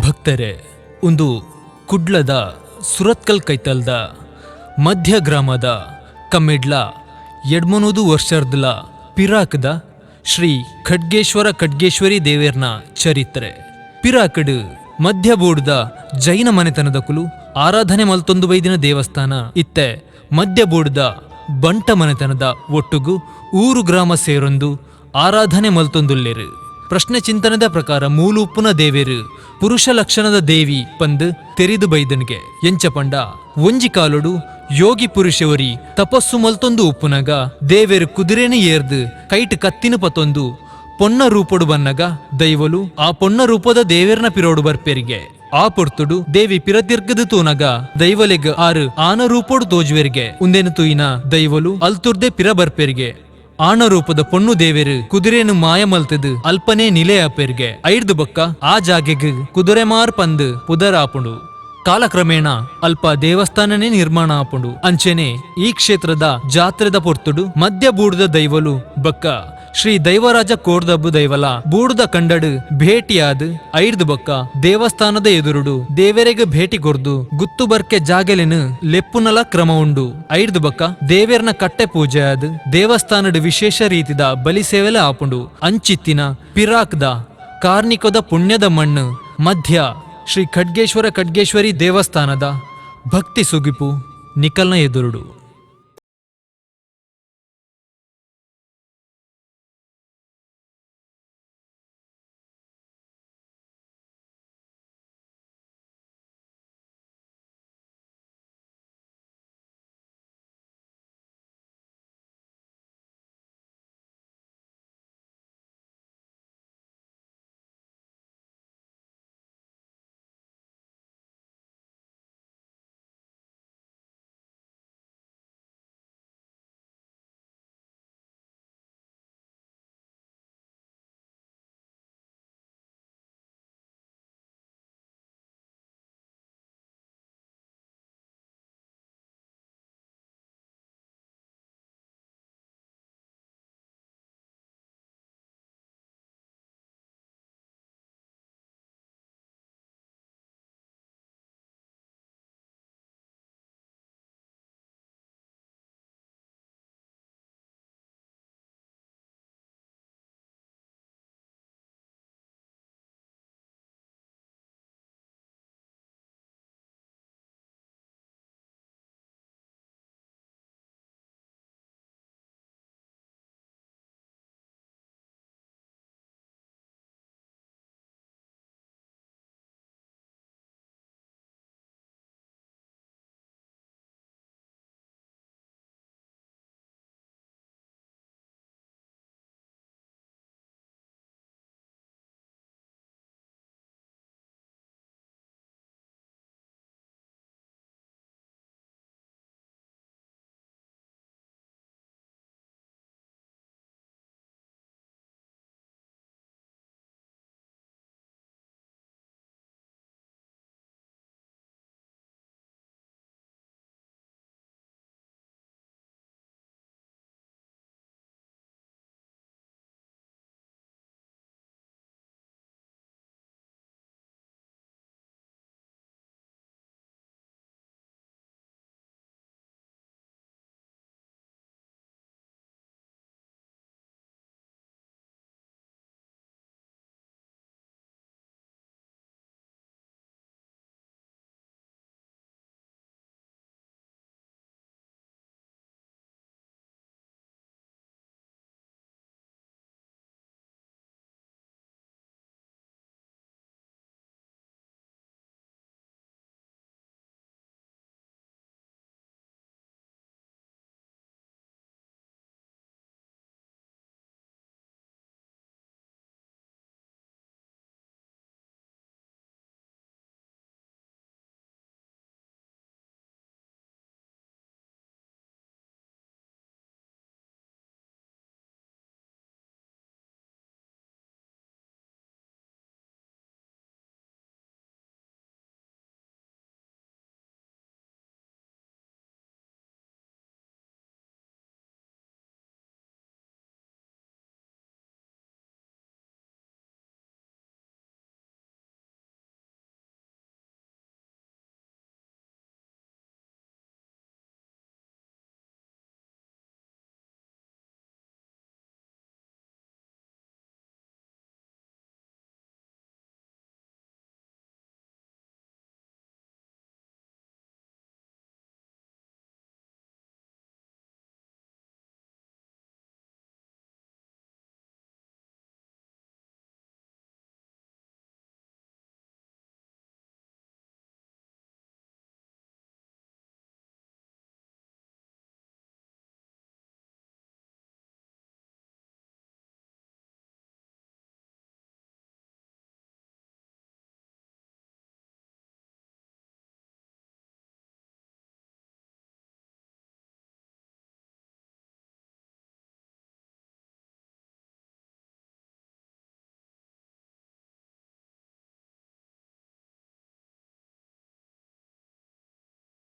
ಭಕ್ತರೆ, ಉಂದು ಕುಡ್ಲದ ಸುರತ್ಕಲ್ ಕೈತಲ್ದ ಮಧ್ಯ ಗ್ರಾಮದ ಕಮ್ಮಿಡ್ಲ ಎಡ್ಮನೂದು ವರ್ಷರ್ದ್ಲ ಪಿರಾಕ್ದ ಶ್ರೀ ಖಡ್ಗೇಶ್ವರ ಖಡ್ಗೇಶ್ವರಿ ದೇವೆರ್ನ ಚರಿತ್ರೆ. ಪಿರಾಕ್ಡ್ ಮಧ್ಯ ಬೂಡ್ದ ಜೈನ ಮನೆತನದಕುಲು ಆರಾಧನೆ ಮಲ್ತೊಂದು ಬೈದಿನ ದೇವಸ್ಥಾನ ಇತ್ತೆ ಮಧ್ಯ ಬೂಡ್ದ ಬಂಟ ಮನೆತನದ ಒಟ್ಟುಗು ಊರು ಗ್ರಾಮ ಸೇರೊಂದು ಆರಾಧನೆ ಮಲ್ತೊಂದುಲ್ಲೆರ್. ಪ್ರಶ್ನೆ ಚಿಂತನೆದ ಪ್ರಕಾರ ಮೂಲು ಉಪ್ಪುನ ದೇವೆರ್ ಪುರುಷ ಲಕ್ಷಣದ ದೇವಿ ಪಂದ್ ತೆರಿದ್ ಬೈದ್ಂಡ್ಗೆ. ಎಂಚ ಪಂಡ ಒಂಜಿ ಕಾಲೊಡು ಯೋಗಿ ಪುರುಷೆ ಒರಿ ತಪಸ್ಸು ಮಲ್ತೊಂದು ಉಪ್ಪುನಗ ದೇವೆರ್ ಕುದುರೆನ್ ಏರ್ದ್ ಕೈಟ್ ಕತ್ತಿನ್ ಪತೊಂದು ಪೊಣ್ಣ ರೂಪೊಡು ಬನ್ನಗ ದೈವೊಲು ಆ ಪೊಣ್ಣ ರೂಪೊದ ದೇವೆರ್ನ ಪಿರವುಡು ಬರ್ಪೆರ್ಗೆ. ಆ ಪೊರ್ತುಡು ದೇವಿ ಪಿರ ತಿರ್ಗ್ದ್ ತೂನಗ ದೈವೊಲೆಗ್ ಆರ್ ಆನ ರೂಪೊಡು ತೋಜುವೆರ್ಗೆ. ಉಂದೆನ್ ತೂಯಿನ ದೈವೊಲು ಅಲ್ತುರ್ದೆ ಪಿರ ಬರ್ಪೆರ್ಗೆ. ಆಣ ರೂಪದ ಪೊಣ್ಣು ದೇವೆರ್ ಕುದುರೆನ್ ಮಾಯ ಮಲ್ತ್ದ್ ಅಲ್ಪನೇ ನಿಲೆ ಆಪೆರ್ಗೆ. ಐರ್ದ್ ಬೊಕ್ಕ ಆ ಜಾಗೆಗ್ ಕುದುರೆಮಾರ್ ಪಂದ್ ಪುದರ್ ಆಪುಂಡು. ಕಾಲಕ್ರಮೇಣ ಅಲ್ಪ ದೇವಸ್ಥಾನನೇ ನಿರ್ಮಾಣ ಆಪುಂಡು. ಅಂಚೆನೆ ಈ ಕ್ಷೇತ್ರದ ಜಾತ್ರೆದ ಪೊರ್ತುಡು ಮದ್ಯ ಬೂಡುದ ದೈವೊಲು ಬೊಕ್ಕ ಶ್ರೀ ದೈವರಾಜ ಕೋರ್ದಬ್ಬು ದೈವಲ ಬೂಡುದ ಕಂಡಡ್ ಭೇಟಿಯಾದ್ ಐರ್ದ್ ಬೊಕ್ಕ ದೇವಸ್ಥಾನದ ಎದುರುಡು ದೇವೆರೆಗ್ ಭೇಟಿ ಕೊರ್ದು ಗುತ್ತು ಬರ್ಕೆ ಜಾಗೆಲೆನ್ ಲೆಪ್ಪುನಲ ಕ್ರಮ ಉಂಡು. ಐರ್ದ್ ಬೊಕ್ಕ ದೇವೆರ್ನ ಕಟ್ಟೆ ಪೂಜೆ ಆದ್ ದೇವಸ್ಥಾನಡ್ ವಿಶೇಷ ರೀತಿದ ಬಲಿ ಸೇವೆಲ ಆಪುಂಡು. ಅಂಚಿತ್ತಿನ ಪಿರಾಕ್ದ ಕಾರ್ನಿಕೊದ ಪುಣ್ಯದ ಮಣ್ಣ್ ಮಧ್ಯ ಶ್ರೀ ಖಡ್ಗೇಶ್ವರ ಖಡ್ಗೇಶ್ವರಿ ದೇವಸ್ಥಾನದ ಭಕ್ತಿ ಸುಗಿಪು ನಿಕಲ್ನ ಎದುರುಡು.